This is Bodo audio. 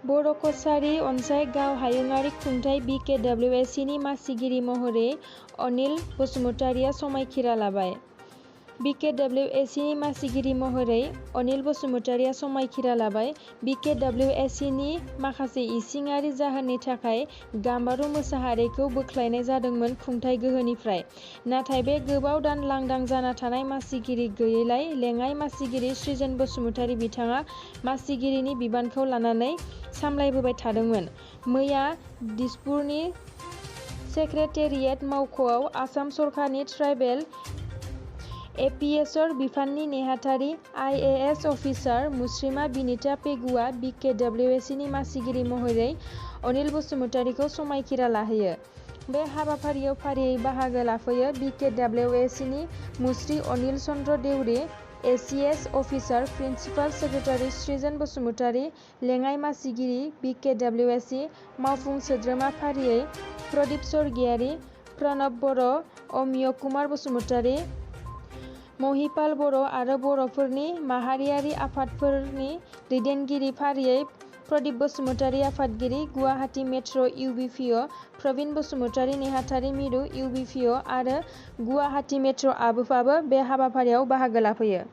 बर' कछारी अनसाय गाव हायुङारि खुंथाइ BKWACनि मासिगिरि महरै अनिल बसुमतारिया समायखिरा लाबाय। BKWACनि मासिगिरि महरै अनिल बसुमतारिया समायखिरा लाबाय। BKWACनि माखासे इसिङारि जाहोननि थाखाय गाम्बारु मोसाहारिखौ बोख्लायनाय जादोंमोन खुंथाइ गोहोनिफ्राय। नाथाय बे गोबाव दान लांदां जाना थानाय मासिगिरि गैयैलाय लेङाइ मासिगिरि सृजन बसुमतारि बिथाङा मासिगिरिनि बिबानखौ लानानै सामलायबोबाय थादोंमोन। मैया दिसपुरनि सेक्रेटेरियेट मावख'आव आसाम सरकारनि ट्राइबेल एफियेर्स बिफाननि नेहाथारि IAS अफिसार मुस्रिमा बिनिता पेगुआ BKWACनि मासिगिरि महरै अनिल बसुमतारिखौ समायखिरा लाहोयो। बे हाबाफारियाव फारियै बाहागो लाफैयो BKWACनि मुस्रि Anil Chandra Deuri, ACS officer principal secretary Srijan Basumatary, लेङाइ मासिगिरि BKWAC मावफुं सोद्रोमा फारियै प्रदीप स्वर्गियारि, प्रणब बर', अमिय कुमार बसुमतारि, महिपाल बर' आरो बर'फोरनि माहारियारि आफादफोरनि दैदेनगिरि फारियै प्रदीप बसुमतारि आफादगिरि, गुवाहाटी मेट्र UBPO, प्रबिन बसुमतारि नेहाथारि मिरु UBPO आरो गुवाहाटी मेट्र आबोफाबो बे हाबाफारियाव बाहागो लाफैयो।